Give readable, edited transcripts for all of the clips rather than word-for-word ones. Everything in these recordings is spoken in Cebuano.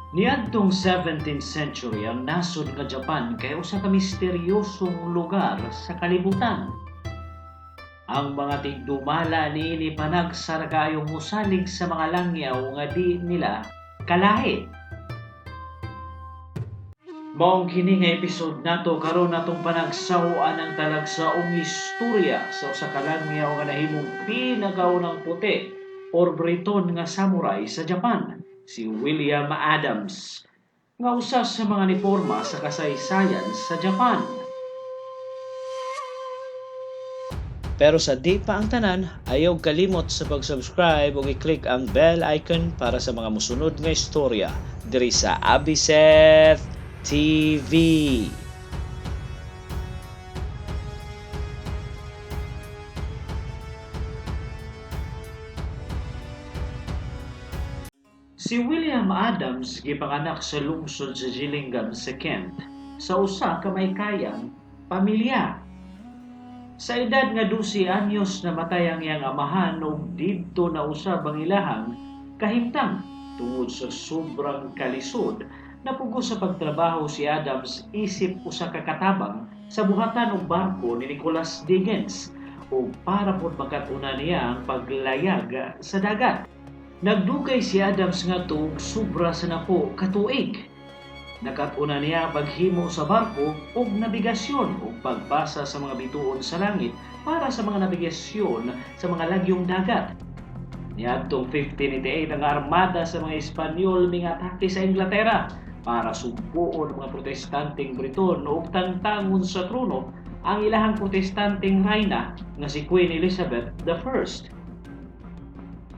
Niadtong 17th century, ang nasod nga Japan kay usa ka misteryosong lugar sa kalibutan. Ang mga tigdumala niini panagsa ra kaayong mosalig sa mga langyaw nga di nila kalahi. Maong kini nga episode nato karon, atong panagsaw-an ang talagsaong istorya sa usa ka langyaw nga nahimong pinakaunang puti or Briton nga samurai sa Japan, si William Adams, nga usa sa mga niporma sa kasaysayan sa Japan. Pero sa di pa ang tanan, ayaw kalimot sa pag-subscribe ug i-click ang bell icon para sa mga musunod nga istorya diri sa Abiseth TV. Si William Adams gipanganak sa lungsod sa Gillingham sa Kent sa usa ka may kayang pamilya. Sa edad nga 12 anyos, namatay ang iyang amahan ug didto na usab ang ilahang kahimtang. Tungod sa sobrang kalisod, napugos sa pagtrabaho si Adams isip usa ka katabang sa buhatan og barko ni Nicholas Diggins ug para pod makat-unan niya ang paglayag sa dagat. Nagdugay si Adams ngadto og sobra sa 10 ka tuig. Nakat-unan niya ang paghimo sa barko ug nabigasyon ug pagbasa sa mga bituon sa langit para sa mga nabigasyon sa mga lagyong dagat. Niadtong 1588, ang armada sa mga Espanyol mingatake sa Inglaterra para sugpoon ang mga protestanteng Briton ug tangtangon sa trono ang ilahang protestanteng rayna nga si Queen Elizabeth I.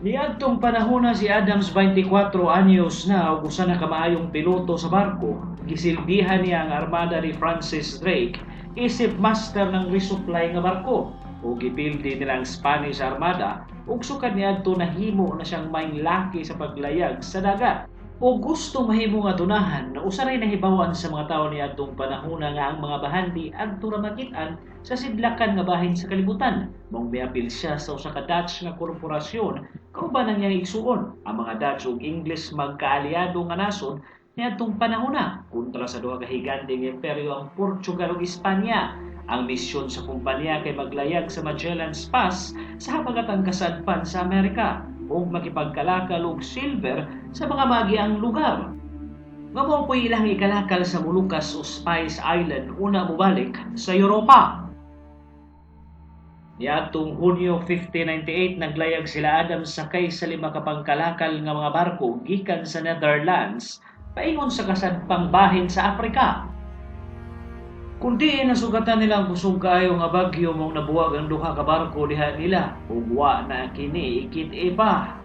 Niadtong panahona, si Adams 24 anyos na ug usa na ka maayong piloto sa barko. Gisilbihan niya ang armada ni Francis Drake isip master ng resupply nga barko ug gipildi nila ang Spanish Armada ug sukad niadto nahimo na siyang maing laki sa paglayag sa dagat. O gusto mahimo nga tunahan, usa ray nahibaw-an sa mga tawo niadtong panahona nga ang mga bahandi adto ra makit-an sa sidlakan nga bahin sa kalibutan. Maong miapil siya sa usa ka Dutch nga korporasyon kauban ang iyang igsuon. Ang mga Dutch ug English magkaalyado nga nasod niadtong panahona kontra sa duha ka higanteng imperyo, ang Portugal ug Espanya. Ang misyon sa kumpanya kay maglayag sa Magellan's Pass sa habagatang kasadpan sa Amerika ug makipagkalakal og silver sa mga maagiang lugar. Nga mao po'y ilang ikalakal sa Molucas o Spice Island una mobalik sa Europa. Niadtong Hunyo 1598, naglayag sila Adams sakay sa lima ka pangkalakal nga mga barko gikan sa Netherlands paingon sa kasadpang bahin sa Afrika. Kun diin nasugatan nila ang kusog kaayo nga bagyo, mong nabuwag ang duha ka barko diha nila ug wa na kini ikit pa.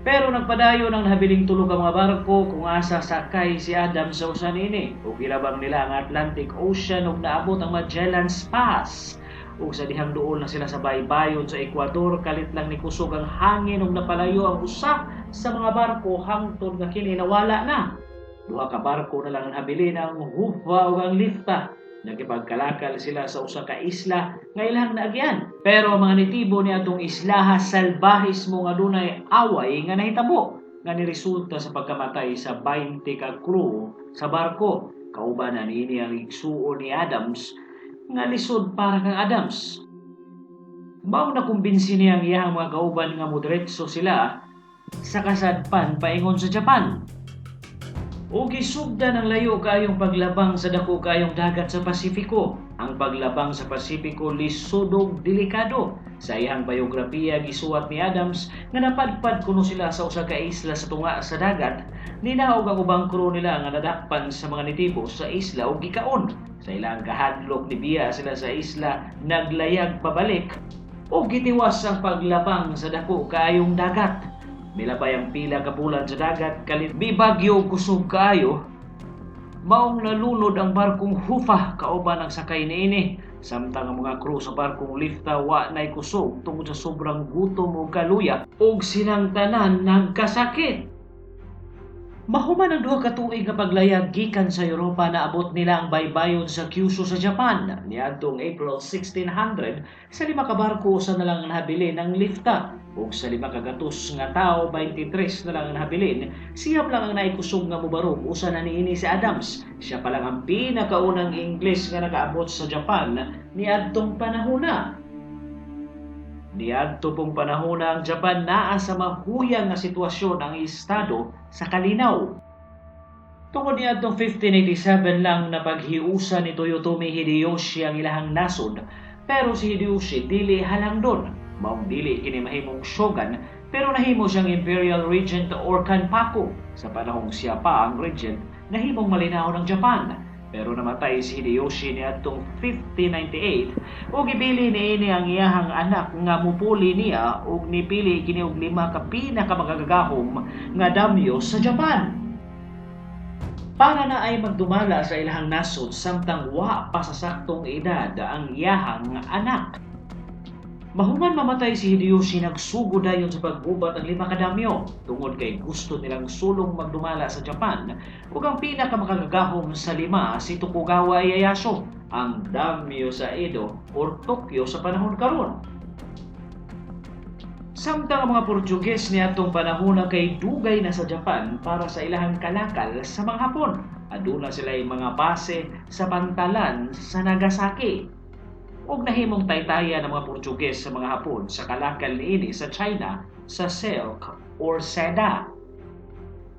Pero nagpadayon ang nahabiling tulo ka mga barko kung asa sakay si Adams sa usa niini ug gilabang nila ang Atlantic Ocean ug naabot ang Magellan's Pass. Ug sa dihang duol na sila sa baybayon sa Ecuador, kalit lang ni kusog ang hangin ug napalayo ang usa sa mga barko hangtod nga kini nawala na. Duha ka barko na lang ang habilin, ang Hufa ug ang Lifta. Nagkipagkalakal sila sa usa ka isla nga ilang naagyan. Pero ang mga nitibo ni atong islaha salbahis mo nga dunay away nga nahitabo nga niresulta sa pagkamatay sa 20 ka crew sa barko. Kauban na niini ang igsuon ni Adams nga lisod para kang Adams. Mao na kumbinsi niya ang iyang mga kauban nga modiretso sila sa kasadpan paingon sa Japan. O gisugdan ang layo kaayong paglabang sa dako kaayong dagat sa Pasifiko. Ang paglabang sa Pasifiko lisod ug delikado. Sa iyang biograpiya, gisuwat ni Adams nga napadpad kuno sila sa usa ka isla sa tunga sa dagat. Ninaog ang ubang crew nila nga nadakpan sa mga nitibo sa isla ug gikaon. Sa ilang kahadlok, nibiya sila sa isla, naglayag pabalik ug gitiwas ang paglabang sa dako kaayong dagat. Milabay ang pila ka bulan sa dagat kalit mibagyo ug kusog kaayo. Maong nalunod ang barkong Hufa kauban ang sakay niini. Samtang ang mga crew sa barkong Lifta wa nay kusog tungod sa sobrang gutom ug kaluya ug silang tanan nagkasakit. Mahuman ang 2 ka tuig nga paglayag gikan sa Europa, naabot nila ang baybayon sa Kyushu sa Japan. Niadtong April 1600, sa lima ka barko, usa na lang ang nahabilin ang lifta ug sa 500 nga tawo, 23 na lang ang nahabilin. 9 lang ang naikusog nga mobarog, usa na niini si Adams. Siya pa lang ang pinakaunang Ingles nga nakaabot sa Japan niadtong panahona. Niadto pong panahona, ang Japan naa sa mahuyang nga sitwasyon ang estado sa kalinaw. Tungod niadtong 1587 lang napaghiusa ni Toyotomi Hideyoshi ang ilahang nasod, pero si Hideyoshi dili halangdon. Maong dili kini mahimong shogun, pero nahimo siyang imperial regent or kanpaku. Sa panahong siya pa ang regent, nahimong malinaw ng Japan. Pero namatay si Hideyoshi niadtong 1598 ug gibili niini ang iyahang anak nga mupuli niya ug nipili kini og lima ka pinakamagagahom nga damyo sa Japan para na ay magdumala sa ilahang nasod samtang wa pa sa saktong edad ang iyahang anak. Mahuman mamatay si Hideyoshi, nagsugod dayon sa paggubat ang lima ka damyo tungod kay gusto nilang sulong magdumala sa Japan, ug ang pinakamakagagahom sa lima si Tokugawa Ieyasu, ang damyo sa Edo or Tokyo sa panahon karon. Samtang ang mga Portuges niadtong panahon na kay dugay na sa Japan para sa ilahang kalakal sa mga Hapon. Aduna sila mga base sa pantalan sa Nagasaki. Ug nahimong taytaya ng mga Portuges sa mga Hapon sa kalakal niini sa China sa silk or seda.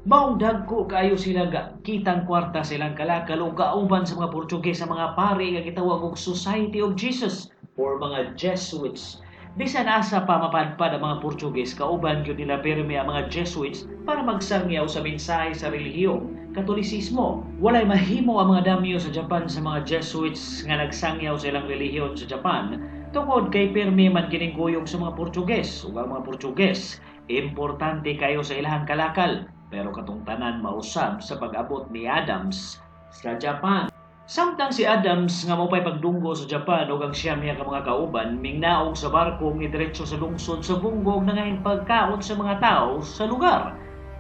Maong dagko kaayo sila ga kitang kwarta silang kalakal ug kauban sa mga Portuges sa mga pari nga gitawag og Society of Jesus or mga Jesuits. Bisan asa pa mapadpad ang mga Portuges, kauban gyud nila pirmi ang mga Jesuits para magsangyaw sa mensahe sa relihiyong Katolisismo. Walay mahimo ang mga damyo sa Japan sa mga Jesuits nga nagsangyaw sa ilang relihiyon sa Japan tungod kay pirmi man kining kuyog sa mga Portuges, ug ang mga Portuges importante kayo sa ilahang kalakal. Pero katong tanan mausab sa pag-abot ni Adams sa Japan. Samtang si Adams nga mopay pagdunggo sa Japan ug ang 9 niya ka mga kauban mingnaog sa barko ug nidiretso sa lungsod sa Bungo ug nangain pagkaon sa mga tao sa lugar.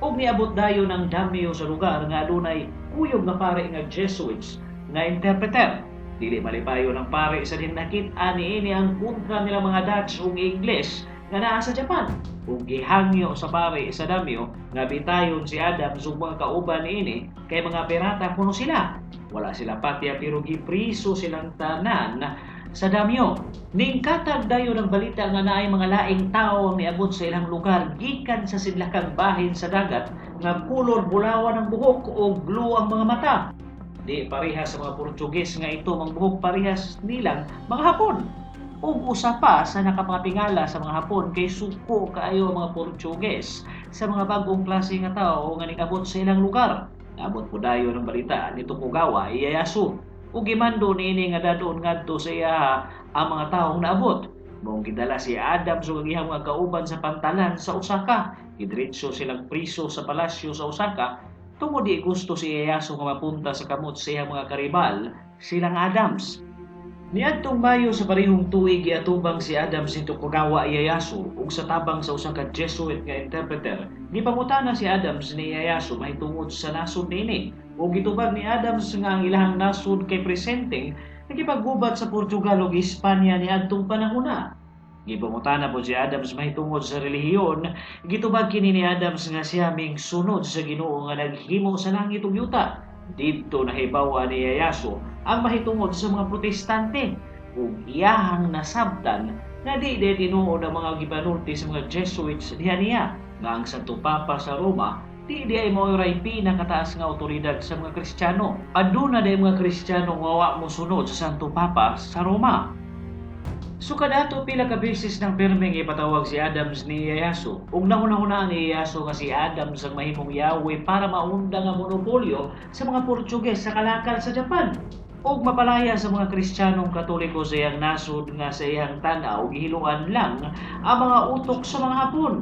Ug niabot dayon ang damyo sa lugar nga adunay kuyog nga pare nga Jesuits nga interpreter. Dili malipayon ang pare sa nakit-an niini ang kontra nila mga Dutch ug English nga naa sa Japan. Ug gihangyo sa pare sa damyo nga bitayon si Adams ug mga kauban niini kay mga pirata kuno sila. Wala sila patya, pero gipriso silang tanan sa damyo. Ningkatag dayon ang balita nga naay mga laing tao ang niabot sa ilang lugar gikan sa sidlakang bahin sa dagat nga kulor bulawan ang buhok o blue ang mga mata. Di parehas sa mga Portuges nga ito ang buhok parehas nilang mga Hapon. Ug usa pa sa nakapatingala sa mga Hapon kay suko kaayo ang mga Portuges sa mga bag-ong klase nga tao nga niabot sa ilang lugar. Naabot po dayon ang balita ni Tokugawa Ieyasu ug gimando niini nga dadon ngadto sa iya ang mga taong naabot. Maong gidala si Adams ug ang iyang mga kauban sa pantalan sa Osaka. Gidiretso silang priso sa palasyo sa Osaka tungod di gusto si Ieyasu nga mapunta sa kamot sa iyang mga karibal silang Adams. Niadtong Mayo sa parehong tuig, giatubang si Adams ni Tokugawa Ieyasu ug sa tabang sa usa ka Jesuit nga interpreter, gipangutana si Adams ni Ieyasu mahitungod sa nasod niini. Ug gitubag ni Adams nga ang ilahang nasod kay presenteng nakipaggubat sa Portugal ug Espanya niadtong panahona. Gipangutana po si Adams mahitungod sa relihiyon, gitubag kini ni Adams nga siya ming sunod sa Ginoo nga naghimo sa langit ug yuta. Didto nahibaw ni Ieyasu ang mahitungod sa mga Protestante ug iyahang nasabtan na di di tinuod ang mga gipanulti sa mga Jesuits diha niya nga ang Santo Papa sa Roma di di ay mao ray pinakataas nga awtoridad sa mga Kristiyano. Aduna day mga Kristiyano nga wa mosunod sa Santo Papa sa Roma. Sukad ato, pila ka beses nang pirming ipatawag si Adams ni Ieyasu ug nahuna-hunaan ni Ieyasu nga si Adams ang mahimong yawi para maundang ang monopolyo sa mga Portuges sa kalakal sa Japan ug mapalaya sa mga Kristiyanong Katoliko sa iyang nasod nga sa iyang tan-aw gihiluan lang ang mga utok sa mga Hapon.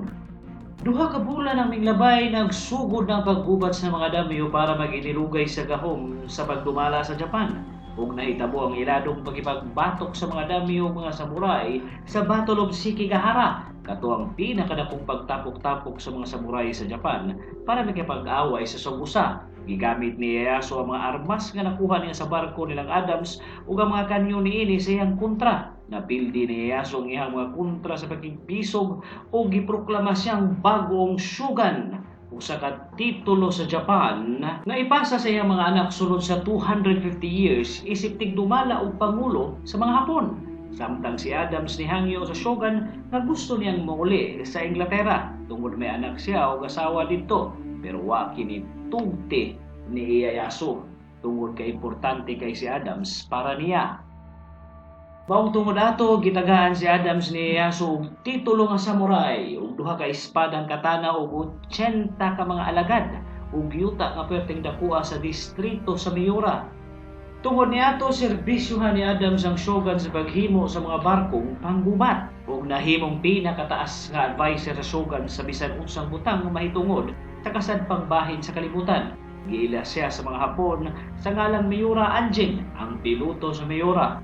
2 ka bulan ang minglabay, nagsugod ng paggubat sa mga damyo para mag-inilugay sa gahom sa pagdumala sa Japan. Ug nahitabo ang iladong pagipagbatok sa mga daimyo ug mga samurai sa Battle of Sekigahara, kato ang pinakadakong pagtapok-tapok sa mga samurai sa Japan para makipag-away sa usag-usa. Gigamit ni Ieyasu ang mga armas nga nakuha niya sa barko nilang Adams ug ang mga kanyon niini sa iyang kontra. Napildi ni Ieyasu ang iyang mga kontra sa pakigbisog ug giproklama siyang bag-ong shogun, usa ka titulo sa Japan nga ipasa sa iyang mga anak sulod sa 250 years isip tigdumala og pangulo sa mga Hapon. Samtang si Adams nihangyo sa shogun nga gusto niyang mouli sa Inglaterra tungod may anak siya og asawa didto, pero wa kini tugti ni Ieyasu tungod kay importante kay si Adams para niya. Maong tungod ato, gitagaan si Adams ni Ieyasu og titulo nga samurai ug duha ka espadang katana ug 80 ka mga alagad ug yuta nga perteng dakoa sa distrito sa Miura. Tungod niato, serbisyuhan ni Adams ang shogun sa paghimo sa mga barkong panggubat ug nahimong pinakataas nga advisor sa shogun sa bisan unsang butang nga mahitungod sa kasadpang bahin sa kalibutan. Giila siya sa mga Hapon sa ngalang Miura Anjin, ang piloto sa Miura.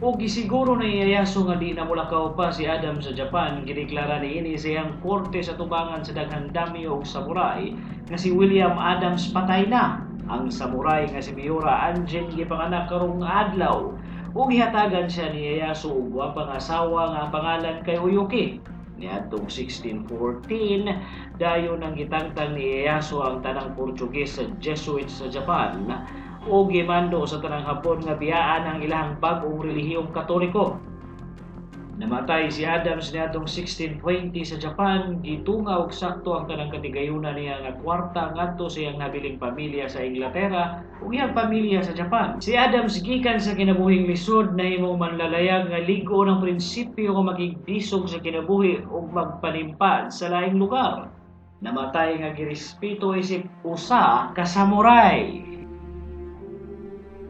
Ug gisiguro ni Ieyasu nga di na mulakaw pa si Adams sa Japan, gideklara niini sa iyang korte sa tubangan sa daghang daimyo ug samurai nga si William Adams patay na. Ang samurai nga si Miura Anjin gipanganak karong adlaw ug gihatagan siya ni Ieyasu og gwapa nga asawa nga ang pangalan kay Oyuki. Niadtong 1614, dayon ang gitangtang ni Ieyasu ang tanang Portuguese sa Jesuits sa Japan o gimando sa tanang Hapon nga biyaan ang ilahang bag-ong relihiyong Katoliko. Namatay si Adams niadtong 1620 sa Japan, gitunga og sakto ang tanang katigayunan niya nga kwarta ngadto sa iyang nabiling pamilya sa Inglaterra ug iyang pamilya sa Japan. Si Adams, gikan sa kinabuhing lisod, nahimong manlalayag nga lig-on ang prinsipyo nga makigbisog sa kinabuhi ug magpanimpad sa laing lugar. Namatay nga girespeto isip usa ka samurai.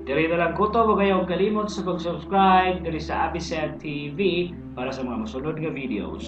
Diri na lang kutob. Wa kayo kalimot sa pag-subscribe diri sa Abised TV para sa mga mosunod nga videos.